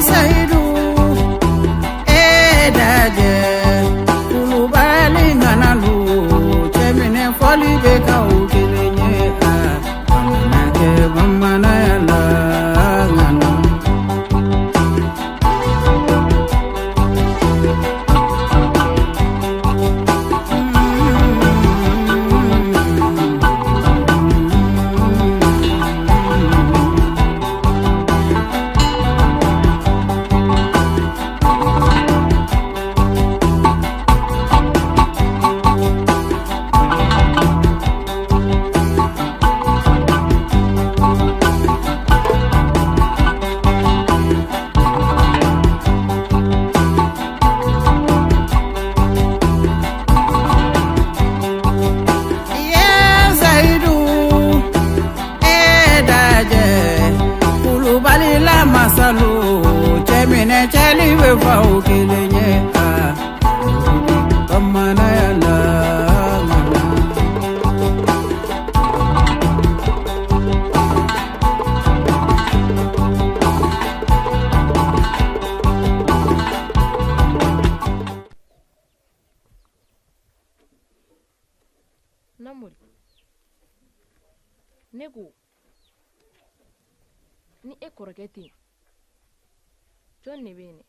Seyidu e dajɛ Kulubali ŋanalu cɛminɛ fɔli bɛ k'aw kelen ye a kana kɛ bamananya la ŋana. Cɛminɛ cɛli bɛ faw kelen ye a bamananya la ŋana. Namori, ne ko ni e kɔrɔkɛ tɛ yen, jɔn de bɛ yen dɛ?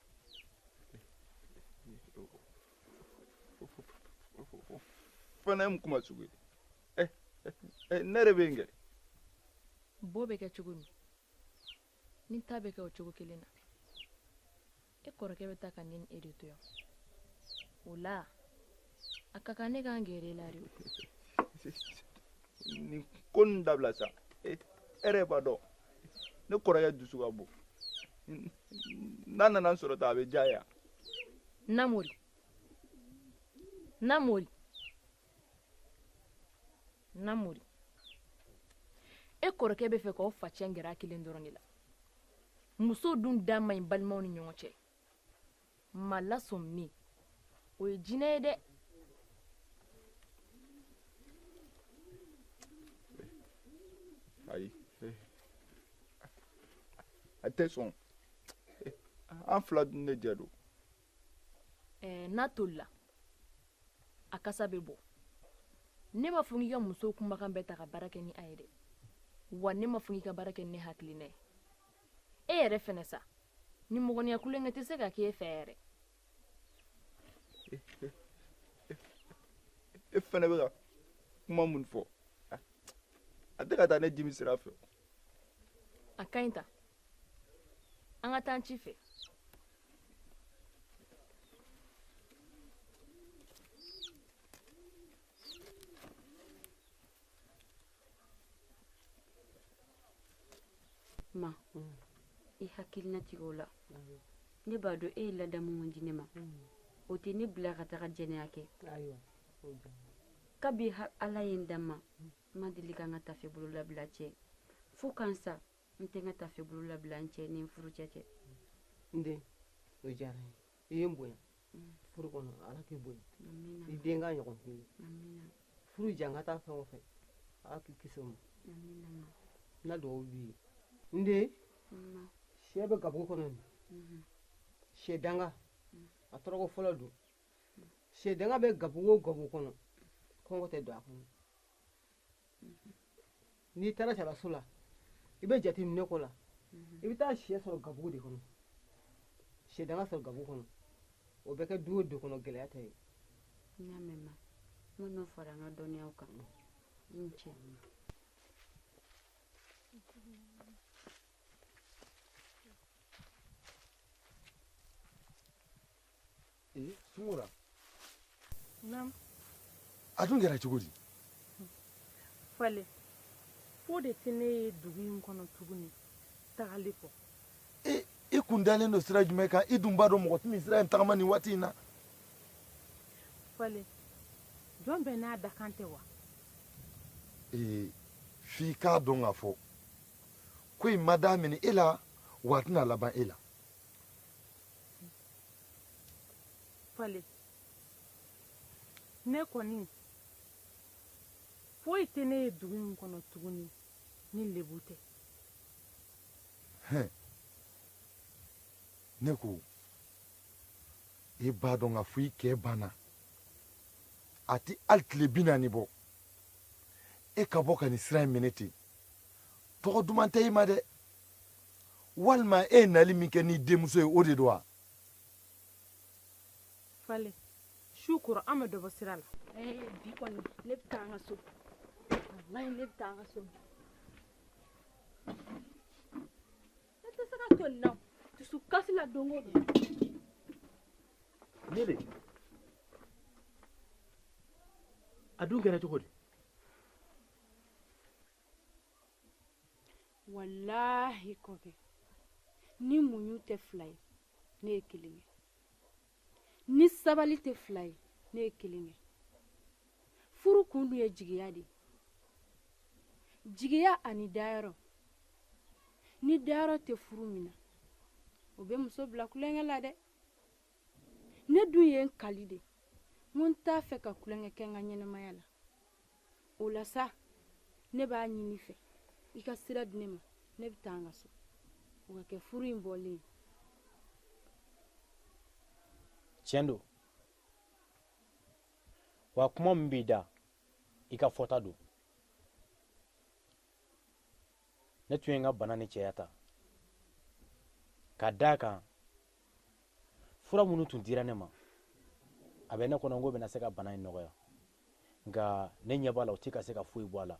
Fana ye mun kuma sugu ye? Ne yɛrɛ bɛ yen kɛ. Bo bɛ kɛ cogo min, ni ta bɛ kɛ o cogo kelen na. E kɔrɔkɛ bɛ taa ka ne ni e de to yan. O la, a ka kan ne k'an gɛrɛ e la de. Nin ko ninnu dabila sa. E yɛrɛ b'a dɔn ne kɔrɔkɛ dusu ka bon. N'a nana n sɔrɔ tan, a bɛ diya ye. Namori, Namori, Namori, e kɔrɔkɛ bɛ fɛ k'aw facɛ gɛrɛ a kelen dɔrɔn de la. Muso dun da man ɲi balimaw ni ɲɔgɔn cɛ. Maa lasɔminen, o ye jinɛ ye dɛ. Ayi, a tɛ sɔn. An fila dun de jɛ don. N'a tolila, a kasa bɛ bɔ. Ne m'a fɔ k'i ka musow kumakan bɛɛ ta ka baara kɛ ni a ye dɛ. Wa ne m'a fɔ k'i ka baara kɛ ni ne hakilina ye. E yɛrɛ fɛnɛ sa, ni mɔgɔniya kulonkɛ tɛ se ka k'e fɛ yɛrɛ. E fɛnɛ bɛ ka kuma mun fɔ, a tɛ ka taa ne dimi sira fɛ. A ka ɲi ta, an ka taa an ci fɛ. Ma, i hakilina tigɛ o la. Ne b'a dɔn e ye ladamu mun di ne ma, o tɛ ne bila ka taga jɛnɛya kɛ. Kabi Ala ye n dan ma, n ma deli ka n ka tafe bolo labila cɛ. Fo ka n sa, n tɛ n ka tafe bolo labila n cɛ ni n furucɛ cɛ. N den, o diyara n ye. I ye n bonya furu kɔnɔ, Ala k'i bonya. I den ka ɲɔgɔn k'i ye. Furu jan ka taa fɛn o fɛn, Ala k'i kisi o ma. N na dugawu b'i ye. N den, sɛ bɛ gabugu kɔnɔ nin. Sɛ danga, a tɔrɔkɔ fɔlɔ don. Sɛ danga bɛ gabugu o gabugu kɔnɔ, kɔngɔ tɛ don a kɔnɔ. N'i taara sariyaso la, i bɛ jateminɛ k'o la. I bɛ taa sɛ sɔrɔ gabugu de kɔnɔ. Sɛ danga sɔrɔ gabugu kɔnɔ. O bɛ kɛ du o du kɔnɔ, gɛlɛya tɛ ye. N y'a mɛn ma, n ma n'o fara n ka dɔnniyaw kan. I ni ce. Sungura. Naam. A dun kɛra cogo di? Fale, fo de tɛ ne ye dugu in kɔnɔ tuguni tagali kɔ. I kun dalen don sira jumɛn kan? I dun b'a dɔn mɔgɔ tɛ nin sira in tagama nin waati in na. Fale, jɔn bɛɛ n'a dakan tɛ wa? F'i k'a dɔn k'a fɔ ko in ma daminɛ e la, wa a tɛna laban e la. Fale, ne kɔni foyi tɛ ne ye dugu in kɔnɔ tuguni ni lebu tɛ. Ne ko e b'a dɔn k'a fɔ i kɛ banna a tɛ hali tile 40 bɔ e ka bɔ ka nin sira in minɛ ten tɔgɔ duman tɛ i ma dɛ walima e ye nali min kɛ n'i denmuso ye o de don wa. Fale su kora an bɛ dɔ bɔ sira la. Bi kɔni ne bɛ taa an ka so walayi ne bɛ taa an ka so ne tɛ se ka to nin na dusukasi la don o don. Ne de a dun kɛra cogo di. Walahi kɔkɛ ni muɲu tɛ fila ye ne ye kelen ye ni sabali tɛ fila ye ne ye kelen ye furu kun dun ye jigiya de ye jigiya ani dayɔrɔ ni dayɔrɔ tɛ furu min na o bɛ muso bila kulonkɛ la dɛ ne dun ye n kali de n ko n t'a fɛ ka kulonkɛ kɛ n ka ɲɛnamaya la o la sa ne b'a ɲini i fɛ i ka sira di ne ma ne bɛ taa n ka so o ka kɛ furu in bɔlen ye. Tiɲɛ don wa kuma min b'i da i ka fɔta don ne tun ye n ka bana ni cɛya ta ka d'a kan fura minnu tun dira ne ma a bɛ ne kɔnɔ n ko bɛna se ka bana in nɔgɔya nka ne ɲɛ b'a la o tɛ ka se ka foyi bɔ a la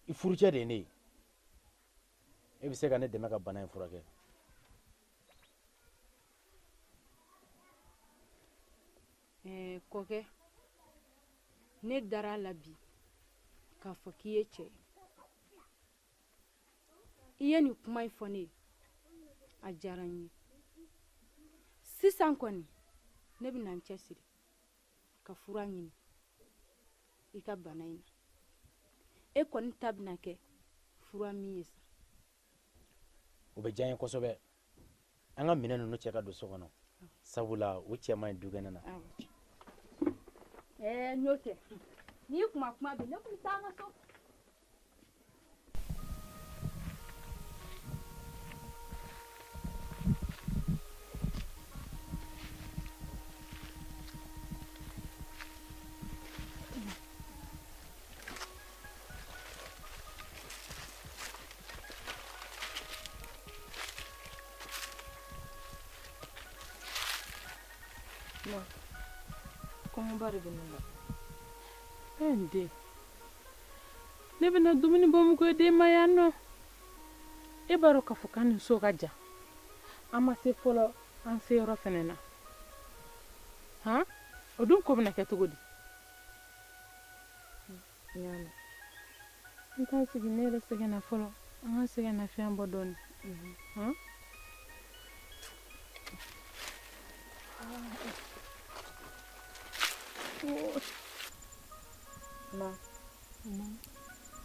i furucɛ de ye ne ye e bɛ se ka ne dɛmɛ ka bana in furakɛ. Kɔkɛ ne dara a la bi k'a fɔ k'i ye cɛ ye i ye nin kuma in fɔ ne ye a diyara n ye sisan kɔni ne bɛna n cɛsiri ka fura ɲini i ka bana in na e kɔni ta bɛna kɛ fura min ye sa. O bɛ diya n ye kosɛbɛ an ka minɛn ninnu cɛ ka don so kɔnɔ sabula o cɛ man ɲi dukɛnɛ na. N'o tɛ n'i kuma kuma bi ne kun bɛ taa an ka so. Kɔngɔba de bɛ ne la. N den ne bɛna dumuni bɔ mun kɛ den ma yan nɔ e b'a dɔn k'a fɔ k'an ni so ka jan an ma se fɔlɔ an se yɔrɔ fɛnɛ na han o dun ko bɛna kɛ cogo di. N y'a mɛn. N t'a sigi ne yɛrɛ sɛgɛnna fɔlɔ an ka sɛgɛn lafiya bɔ dɔɔnin han. Ma,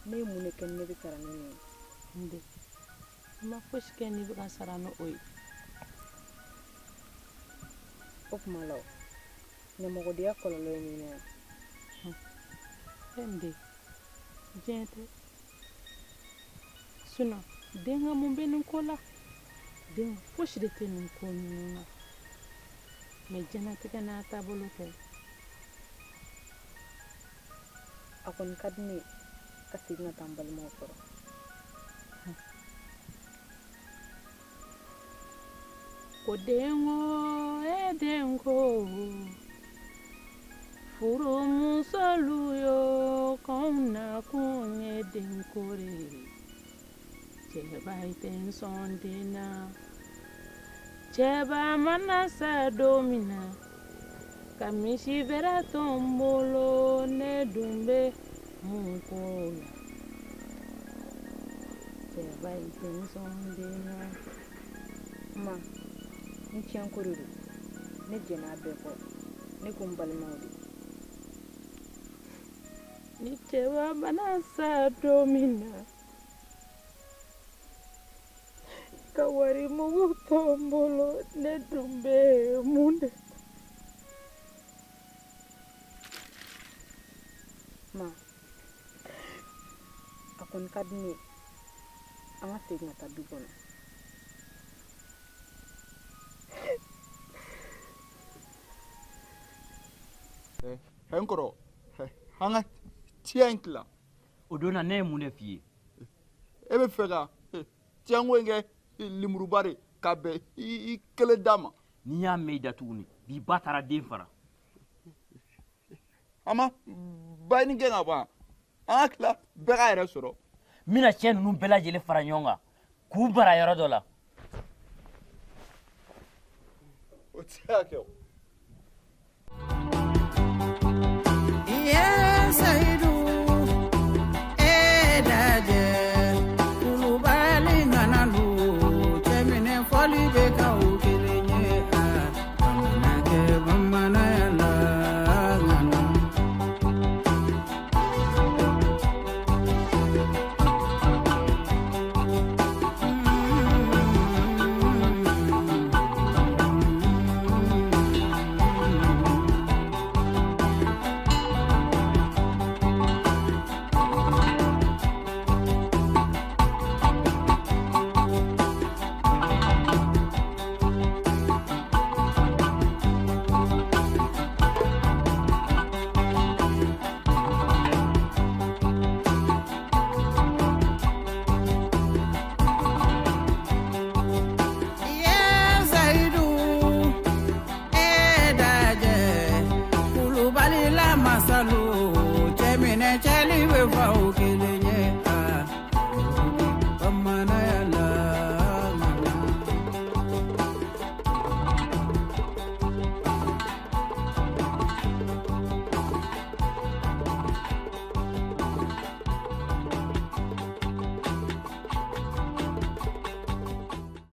ne ye mun de kɛ ni ne bɛ sara ni nin ye? N den, n ma fosi kɛ n'i bɛ ka sara ni o ye. O tuma la o, ɲɛmɔgɔdenya kɔlɔlɔ ye nin ye wa? N den, diɲɛ tɛ. Sinon, den ka mun bɛ nin ko la? Den fosi de tɛ nin ko ninnu na. Mais diɲɛlatigɛ n'a taabolo tɛ. A kɔni ka di ne ye ka segin ka taa n balimaw sɔrɔ. Ko denko e denko furumusow yo k'anw nakun ye denko de ye cɛba i tɛ n sɔn den na cɛba mana sa don min na ka misi bɛrɛ to n bolo ne dun bɛ mun ko la cɛba i tɛ n sɔn den na. Ma, n tiɲɛ ko de don ne jɛn'a bɛɛ kɔ ne ko n balimaw de. Ni cɛba mana sa don min na ka wari mugu to n bolo ne dun bɛ mun de. Ma, a kɔni ka di ne ye an ka segin ka taa du kɔnɔ. N kɔrɔ, an ka tiɲɛ in tila. O don na ne ye mun de f'i ye? E bɛ fɛ ka tiɲɛko in kɛ lemuruba de ka bɛn i kelen da ma. N'i y'a mɛn i da tuguni, bi ba taara den fara. An ma ba ɲini kɛ ka ban, an ka tila bɛɛ k'a yɛrɛ sɔrɔ. N bɛna cɛ ninnu bɛɛ lajɛlen fara ɲɔgɔn kan k'u mara yɔrɔ dɔ la. O tɛ se ka kɛ o.